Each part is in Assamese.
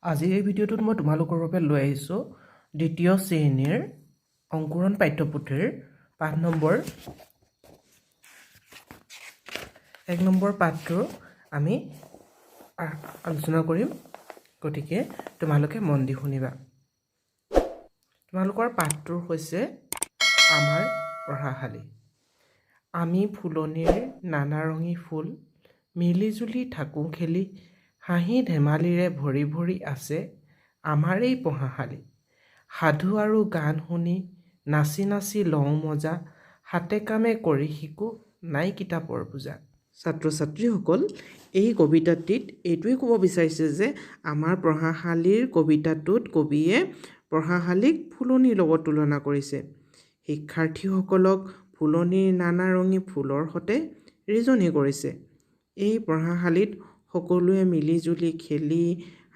আজিৰ এই ভিডিঅ'টোত মই তোমালোকৰ বাবে লৈ আহিছোঁ দ্বিতীয় শ্ৰেণীৰ অংকুৰণ পাঠ্যপুথিৰ পাঠ নম্বৰ 1 নম্বৰ পাঠটো আমি আলোচনা কৰিম। গতিকে তোমালোকে মন দি শুনিবা। তোমালোকৰ পাঠটোৰ হৈছে আমাৰ পঢ়াশালি। আমি ফুলনিৰ নানা ৰঙী ফুল মিলিজুলি থাকোঁ খেলি, হাঁহি ধেমালিৰে ভৰি ভৰি আছে আমাৰ এই পঢ়াশালি। সাধু আৰু গান শুনি নাচি নাচি লওঁ মজা, হাতে কামে কৰি শিকোঁ নাই কিতাপৰ বোজা। ছাত্ৰ ছাত্ৰীসকল, এই কবিতাটিত এইটোৱে ক'ব বিচাৰিছে যে আমাৰ পঢ়াশালিৰ কবিতাটোত কবিয়ে পঢ়াশালিক ফুলনিৰ লগত তুলনা কৰিছে। শিক্ষাৰ্থীসকলক ফুলনিৰ নানা ৰঙী ফুলৰ সৈতে ৰিজনি কৰিছে। এই পঢ়াশালিত সকলোৱে মিলিজুলি খেলি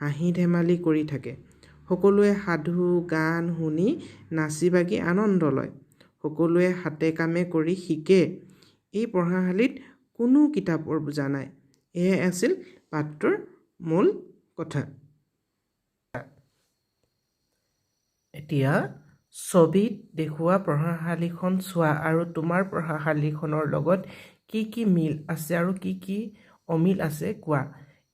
হাঁহি ধেমালি কৰি থাকে। সকলোৱে সাধু গান শুনি নাচি বাগি আনন্দ লয়। সকলোৱে হাতে কামে কৰি শিকে। এই পঢ়াশালিত কোনো কিতাপৰ বোজা নাই। এয়াই আছিল পাঠটোৰ মূল কথা। এতিয়া ছবিত দেখুওৱা পঢ়াশালিখন চোৱা আৰু তোমাৰ পঢ়াশালিখনৰ লগত কি কি মিল আছে আৰু কি কি অমিল আছে কোৱা।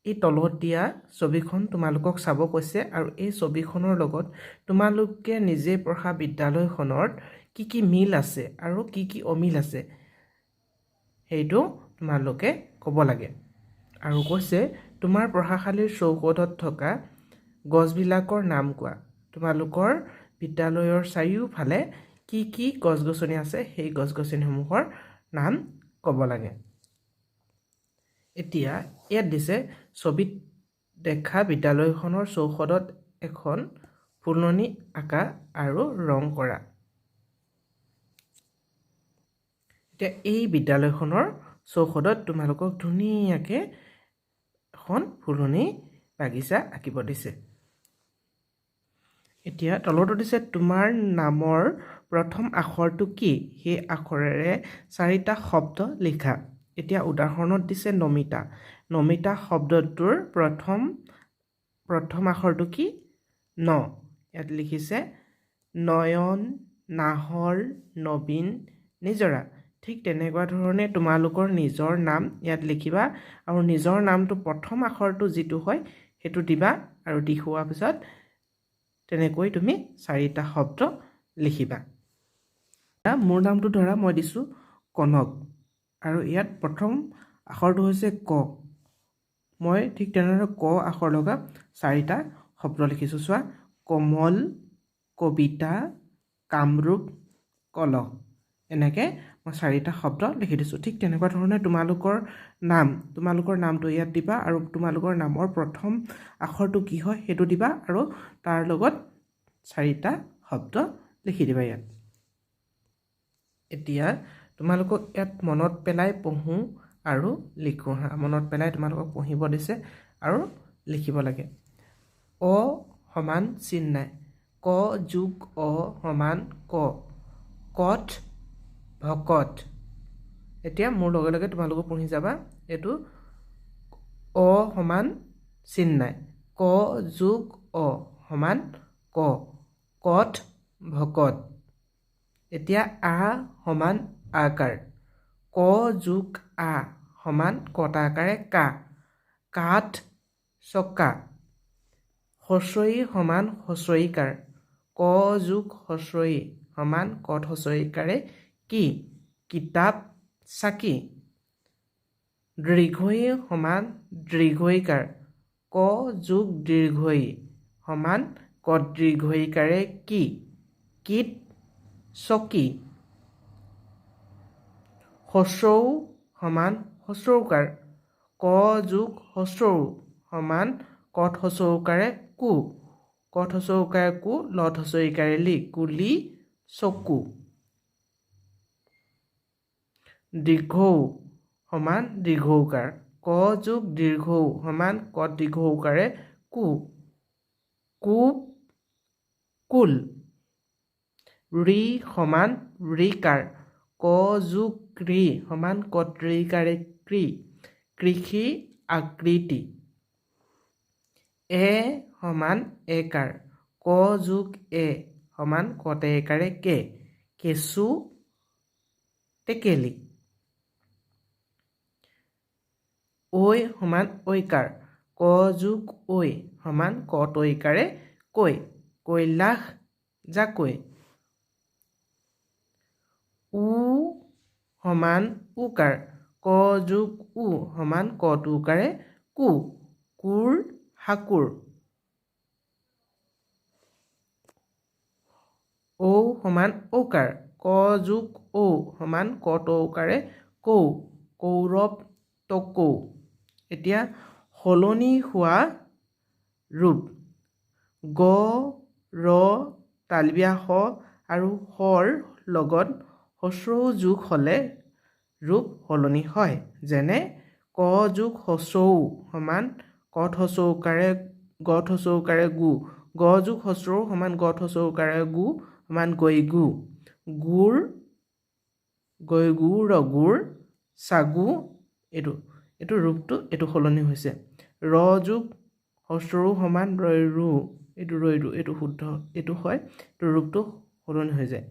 এই তলত দিয়া ছবিখন তোমালোকক চাব কৈছে আৰু এই ছবিখনৰ লগত তোমালোকে নিজে পঢ়া বিদ্যালয়খনত কি কি মিল আছে আৰু কি কি অমিল আছে সেইটো তোমালোকে ক'ব লাগে। আৰু কৈছে তোমাৰ পঢ়াশালিৰ চৌহদত থকা গছবিলাকৰ নাম কোৱা। তোমালোকৰ বিদ্যালয়ৰ চাৰিওফালে কি কি গছ গছনি আছে সেই গছ গছনিসমূহৰ নাম ক'ব লাগে। এতিয়া ইয়াত দিছে ছবিত দেখা বিদ্যালয়খনৰ চৌহদত এখন ফুলনি আঁকা আৰু ৰং কৰা। এতিয়া এই বিদ্যালয়খনৰ চৌহদত তোমালোকক ধুনীয়াকৈ এখন ফুলনি বাগিচা আঁকিব দিছে। এতিয়া তলতো দিছে তোমাৰ নামৰ প্ৰথম আখৰটো কি, সেই আখৰেৰে চাৰিটা শব্দ লিখা। এতিয়া উদাহৰণত দিছে নমিতা। নমিতা শব্দটোৰ প্ৰথম আখৰটো কি, ন। ইয়াত লিখিছে নয়ন, নাহৰ, নবীন, নিজৰা। ঠিক তেনেকুৱা ধৰণে তোমালোকৰ নিজৰ নাম ইয়াত লিখিবা আৰু নিজৰ নামটো প্ৰথম আখৰটো যিটো হয় সেইটো দিবা আৰু দি হোৱাৰ পিছত তেনেকৈ তুমি চাৰিটা শব্দ লিখিবা। মোৰ নামটো ধৰা মই দিছোঁ কনক আৰু ইয়াত প্ৰথম আখৰটো হৈছে ক। মই ঠিক তেনেদৰে ক আখৰ লগা চাৰিটা শব্দ লিখিছোঁ। চোৱা, কমল, কবিতা, কামৰূপ, কলহ। এনেকৈ মই চাৰিটা শব্দ লিখি দিছোঁ। ঠিক তেনেকুৱা ধৰণে তোমালোকৰ নামটো ইয়াত দিবা আৰু তোমালোকৰ নামৰ প্ৰথম আখৰটো কি হয় সেইটো দিবা আৰু তাৰ লগত চাৰিটা শব্দ লিখি দিবা ইয়াত। এতিয়া তোমালোকক ইয়াত মনত পেলাই পঢ়োঁ আৰু লিখোঁ। হা, মনত পেলাই তোমালোকক পঢ়িব দিছে আৰু লিখিব লাগে। অ সমান চিন নাই, ক যোগ অ সমান ক, কঠ ভকত। এতিয়া মোৰ লগে লগে তোমালোকো পঢ়ি যাবা। এইটো অ সমান চিন নাই, ক যোগ অ সমান ক, কঠ ভকত। এতিয়া আ সমান আকাৰ, ক যোগ আ সমান কটা আকাৰে কা, কাঠ চকা। হস্ৰই সমান হস্ৰইকাৰ, ক যোগ হস্ৰই সমান কঠ হস্ৰইকাৰে কি, কিতাপ চাকি। দীৰ্ঘই সমান দীৰ্ঘইকাৰ, ক যোগ দীৰ্ঘই সমান কত দীৰ্ঘইকাৰে কি, কীট চকী। হস্ৰৌ সমান হস্ৰৌকাৰ, ক যোগ হস্ৰৌ সমান কঠ হস্ৰৌকাৰে কু, কঠ হস্ৰৌকাৰে কু, লত হস্ৰইকাৰে লি, কুলি চকু। দীৰ্ঘৌ সমান দীৰ্ঘৌকাৰ, ক যোগ দীৰ্ঘৌ সমান কত দীৰ্ঘৌকাৰে কু, কূপ কুল। ঋ সমান ঋকাৰ, ক যোগ ঋ সমান কত ঋকাৰে কৃ, কৃষি আকৃতি। এ সমান একাৰ, ক যোগ এ সমান কতে একাৰে কে, কেঁচু টেকেলি। ঐ সমান ঐকাৰ, ক যোগ ঐ সমান ক তৈকাৰে কৈ, কৈলাশ জাকৈ। উ সমান উকাৰ, ক যোগ উ সমান ক টোকাৰে কু, কুৰ সাকুৰ। ঔ সমান ঔকাৰ, ক যোগ ঔ সমান ক তৌকাৰে কৌ, কৌৰৱ টকৌ। এতিয়া সলনি হোৱা ৰূপ, গ ৰ তালবিয়া স আৰু সৰ লগত হস্ৰৌ যোগ হ'লে ৰূপ সলনি হয়। যেনে ক যোগ হস্ৰৌ সমান ক হস্ৰৌকাৰে গ হস্ৰৌকাৰে গু, গ যোগ হস্ৰৌ সমান গ হস্ৰৌকাৰে গু সমান গৈ গু, গুৰ গৈ গুৰ গুৰ চাগু। এইটো এইটো ৰূপটো এইটো সলনি হৈছে। ৰ যোগ হস্ৰৌ সমান ৰৈ ৰু, এইটো ৰৈ ৰু, এইটো শুদ্ধ, এইটো হয়, এইটো ৰূপটো সলনি হৈ যায়।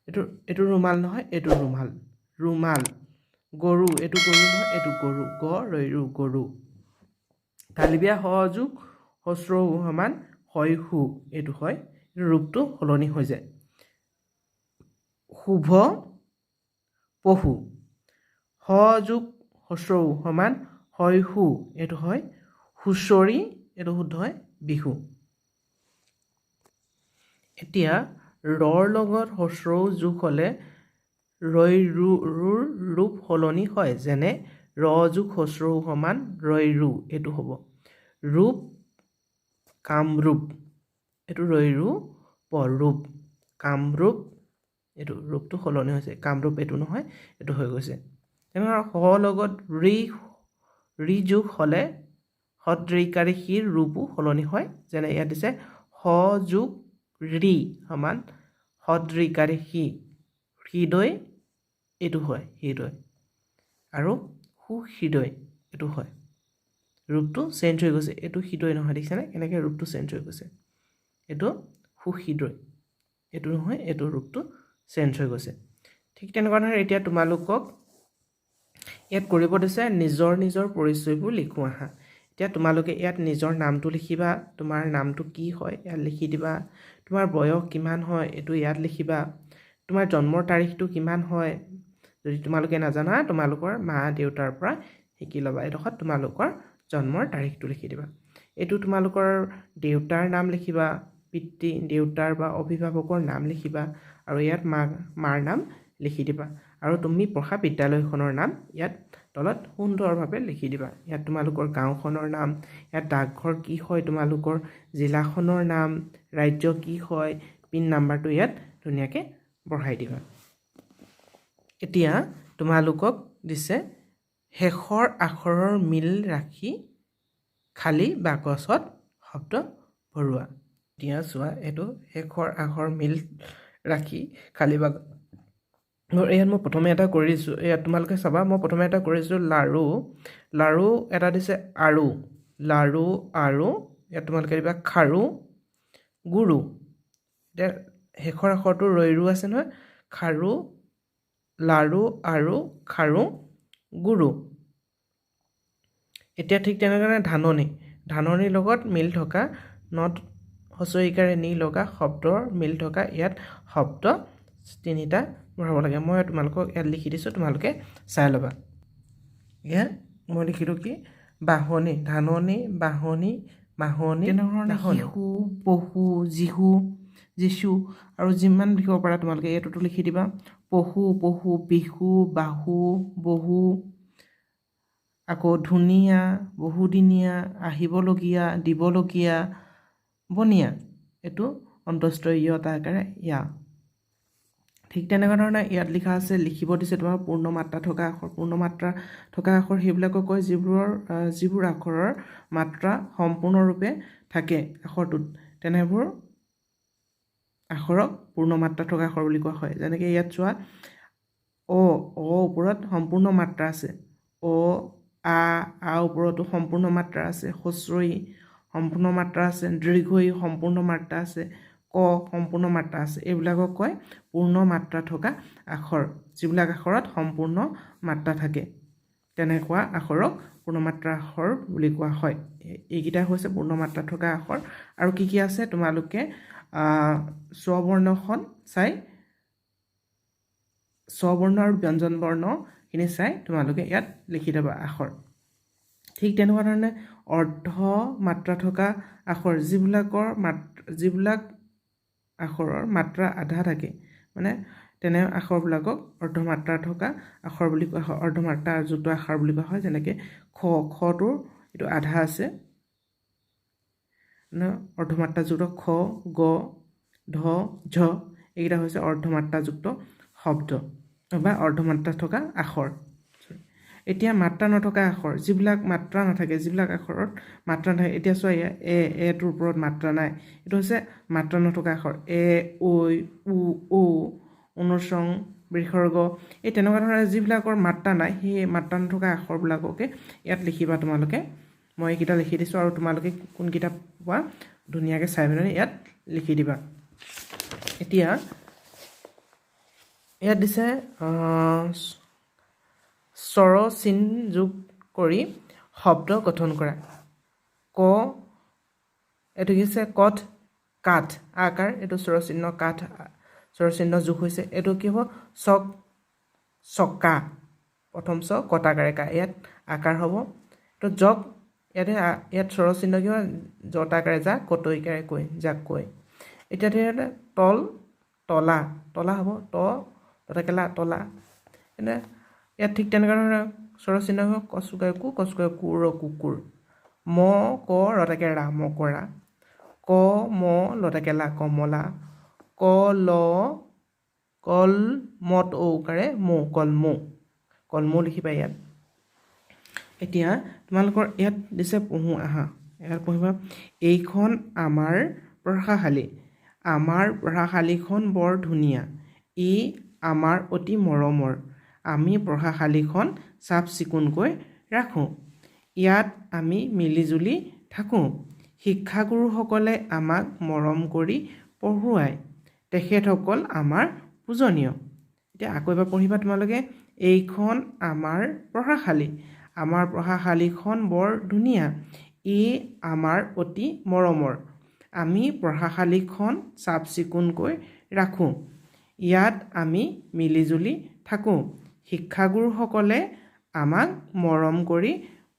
এইটো এইটো ৰুমাল নহয়, এইটো ৰুমাল, ৰুমাল। গৰু, এইটো গৰু নহয়, এইটো গৰু, গ ৰৈ ৰু গৰু। তালিবিয়া স যোগ হস্ৰৌ সমান হয় সু, এইটো হয়, এইটো ৰূপটো সলনি হৈ যায়। শুভ পশু, স যোগ হস্ৰৌ সমান হয় সু, এইটো হয়, হুঁচৰি, এইটো শুদ্ধ হয়, বিহু। এতিয়া ৰৰ লগত হস্ৰৌ যোগ হ'লে ৰৈ ৰু ৰুৰ ৰূপ সলনি হয়। যেনে ৰ যোগ হস্ৰৌ সমান ৰৈ ৰু, এইটো হ'ব ৰূপ কামৰূপ, এইটো ৰৈ ৰু প ৰূপ কামৰূপ, এইটো ৰূপটো সলনি হৈছে, কামৰূপ এইটো নহয়, এইটো হৈ গৈছে। তেনেধৰণে স লগত ৰি ৰি যোগ হ'লে সদৃকাৰী সিৰ ৰূপো সলনি হয়। যেনে ইয়াত দিছে স যোগ ৰি সমান সদৃকাৰী সি, হৃদয়, এইটো হয় হৃদয়, আৰু সুহৃদয়, এইটো হয়। ৰূপটো চেঞ্জ হৈ গৈছে, এইটো হৃদয় নহয়, দেখিছেনে কেনেকৈ ৰূপটো চেঞ্জ হৈ গৈছে, এইটো সুহৃদয়, এইটো নহয়, এইটো ৰূপটো চেঞ্জ হৈ গৈছে। ঠিক তেনেকুৱা ধৰণে এতিয়া তোমালোকক ইয়াত কৰিব দিছে নিজৰ নিজৰ পৰিচয়বোৰ লিখোঁ আহা। এতিয়া তোমালোকে ইয়াত নিজৰ নামটো লিখিবা, তোমাৰ নামটো কি হয় ইয়াত লিখি দিবা, তোমাৰ বয়স কিমান হয় এইটো ইয়াত লিখিবা, তোমাৰ জন্মৰ তাৰিখটো কিমান হয় যদি তোমালোকে নাজানা তোমালোকৰ মা দেউতাৰ পৰা শিকি ল'বা, এইডোখৰত তোমালোকৰ জন্মৰ তাৰিখটো লিখি দিবা। এইটো তোমালোকৰ দেউতাৰ নাম লিখিবা, পিতৃ দেউতাৰ বা অভিভাৱকৰ নাম লিখিবা, আৰু ইয়াত মাৰ নাম লিখি দিবা, আৰু তুমি পঢ়া বিদ্যালয়খনৰ নাম ইয়াত তলত সুন্দৰভাৱে লিখি দিবা। ইয়াত তোমালোকৰ গাঁওখনৰ নাম, ইয়াত ডাকঘৰ কি হয়, তোমালোকৰ জিলাখনৰ নাম, ৰাজ্য কি হয়, পিন নাম্বাৰটো ইয়াত ধুনীয়াকৈ বঢ়াই দিবা। এতিয়া তোমালোকক দিছে শেষৰ আখৰৰ মিল ৰাখি খালী বাকচত শব্দ ভৰোৱা। এতিয়া চোৱা, এইটো শেষৰ আখৰ মিল ৰাখি খালী বাকচ, ইয়াত মই প্ৰথমে এটা কৰিছোঁ, ইয়াত তোমালোকে চাবা মই প্ৰথমে এটা কৰিছোঁ লাৰু, লাৰু এটা দিছে আৰু, লাৰু আৰু ইয়াত তোমালোকে দিবা খাৰু গুৰু। এতিয়া শেষৰ আখৰটো ৰৈ ৰু আছে নহয়, খাৰু লাৰু আৰু খাৰু গুৰু। এতিয়া ঠিক তেনেধৰণে ধাননি, ধাননিৰ লগত মিল থকা not হস্ৰইকাৰে নি লগা শব্দৰ মিল থকা ইয়াত শব্দ তিনিটা বঢ়াব লাগে। মই তোমালোকক ইয়াত লিখি দিছোঁ, তোমালোকে চাই ল'বা। ইয়াত মই লিখিলোঁ কি বাহনি, ধাননি, বাহনি, মাহনি, তেনেধৰণে শিশু, পশু, যিহু, যিচু, আৰু যিমান লিখিব পাৰা তোমালোকে এইটোতো লিখি দিবা। পশু, পশু, বিহু, বাহু, বহু, আকৌ ধুনীয়া, বহুদিনীয়া, আহিবলগীয়া, দিবলগীয়া, বনীয়া, এইটো অন্তস্থ ইয়তাকাৰে ইয়া। ঠিক তেনেকুৱা ধৰণে ইয়াত লিখা আছে, লিখিব দিছে তোমাৰ পূৰ্ণ মাত্ৰা থকা আখৰ। পূৰ্ণ মাত্ৰা থকা আখৰ সেইবিলাকক কয় যিবোৰ আখৰৰ মাত্ৰা সম্পূৰ্ণৰূপে থাকে আখৰটোত, তেনেবোৰ আখৰক পূৰ্ণ মাত্ৰা থকা আখৰ বুলি কোৱা হয়। যেনেকৈ ইয়াত চোৱা, অ, অ ওপৰত সম্পূৰ্ণ মাত্ৰা আছে, অ, আ, আ ওপৰতো সম্পূৰ্ণ মাত্ৰা আছে, হস্ৰই সম্পূৰ্ণ মাত্ৰা আছে, দীৰ্ঘ ই সম্পূৰ্ণ মাত্ৰা আছে, ক সম্পূৰ্ণ মাত্ৰা আছে। এইবিলাকক কয় পূৰ্ণ মাত্ৰা থকা আখৰ। যিবিলাক আখৰত সম্পূৰ্ণ মাত্ৰা থাকে, তেনেকুৱা আখৰক পূৰ্ণমাত্ৰা আখৰ বুলি কোৱা হয়। এইকেইটা হৈছে পূৰ্ণমাত্ৰা থকা আখৰ। আৰু কি কি আছে তোমালোকে স্বৰবৰ্ণখন চাই, স্বৰবৰ্ণ আৰু ব্যঞ্জন বৰ্ণখিনি চাই তোমালোকে ইয়াত লিখি দেবা আখৰ। ঠিক তেনেকুৱা ধৰণে অৰ্ধ মাত্ৰা থকা আখৰ, যিবিলাক আখৰৰ মাত্ৰা আধা থাকে, মানে তেনে আখৰবিলাকক অৰ্ধমাত্ৰা থকা আখৰ বুলি কোৱা হয়, অৰ্ধমাত্ৰাযুক্ত আখৰ বুলি কোৱা হয়। যেনেকৈ খ, খটোৰ এইটো আধা আছে, অৰ্ধমাত্ৰাযুক্ত খ, গ, ধ, ঝ, এইকেইটা হৈছে অৰ্ধমাত্ৰাযুক্ত শব্দ বা অৰ্ধমাত্ৰা থকা আখৰ। এতিয়া মাত্ৰা নথকা আখৰ, যিবিলাক মাত্ৰা নাথাকে, যিবিলাক আখৰত মাত্ৰা নাথাকে। এতিয়া চোৱা, ইয়াৰ এ, এটোৰ ওপৰত মাত্ৰা নাই, এইটো হৈছে মাত্ৰা নথকা আখৰ। এ, ঐ, উ, ঔ, অনুস্বৰ, বিসৰ্গ, এই তেনেকুৱা ধৰণৰ যিবিলাকৰ মাত্ৰা নাই, সেই মাত্ৰা নথকা আখৰবিলাককে ইয়াত লিখিবা তোমালোকে। মই এইকেইটা লিখি দিছোঁ আৰু তোমালোকে কোনকেইটা পোৱা ধুনীয়াকৈ চাই পেলাই ইয়াত লিখি দিবা। এতিয়া ইয়াত দিছে স্বৰ চিন যোগ কৰি শব্দ গঠন কৰা। ক, এইটো কি হৈছে? কঠ, কাঠ, আকাৰ, এইটো স্বৰ চিহ্ন, কাঠ, স্বৰ চিহ্ন যোগ হৈছে। এইটো কি হ'ব? চক, চকা, প্ৰথম চ কটাকাৰে কা, ইয়াত আকাৰ হ'ব। এইটো জক, ইয়াতে ইয়াত স্বৰ চিহ্ন কি হয়? জতাকাৰে যা, কটইকাৰে কৈ, জাকৈ। এতিয়া তল, তলা, তলা হ'ব, ত তটাকেলা, তলা। এনে ইয়াত ঠিক তেনেকুৱা ধৰণৰ স্বৰ চিহ্ন হ'ব, কচুকাই কু, কচুকাই কুৰ, কুকুৰ। ম ক ৰতাকে ৰা, মকৰা। ক ম লতাকে লা, কমলা। ক ল কল মত ঔকাৰে মৌ, কলমৌ, কলমৌ লিখিবা ইয়াত। এতিয়া তোমালোকৰ ইয়াত দিছে পঢ়োঁ আহা। ইয়াত পঢ়িবা, এইখন আমাৰ পঢ়াশালী। আমাৰ পঢ়াশালীখন বৰ ধুনীয়া। ই আমাৰ অতি মৰমৰ। আমি পঢ়াশালীখন চাফ চিকুণকৈ ৰাখোঁ। ইয়াত আমি মিলিজুলি থাকোঁ। শিক্ষাগুৰুসকলে আমাক মৰম কৰি পঢ়ুৱায়। তেখেতসকল আমাৰ পূজনীয়। এতিয়া আকৌ এবাৰ পঢ়িবা তোমালোকে। এইখন আমাৰ পঢ়াশালী। আমাৰ পঢ়াশালীখন বৰ ধুনীয়া। ই আমাৰ অতি মৰমৰ। আমি পঢ়াশালীখন চাফ চিকুণকৈ ৰাখোঁ। ইয়াত আমি মিলিজুলি থাকোঁ। শিক্ষাগুৰুসকলে আমাক মৰম কৰি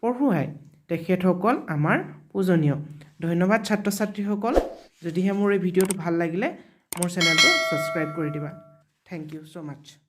পঢ়ুৱায়। তেখেতসকল আমাৰ পূজনীয়। ধন্যবাদ ছাত্ৰ ছাত্ৰীসকল। যদিহে মোৰ এই ভিডিঅ'টো ভাল লাগিলে, মোৰ চেনেলটো ছাবস্ক্ৰাইব কৰি দিবা। Thank you so much.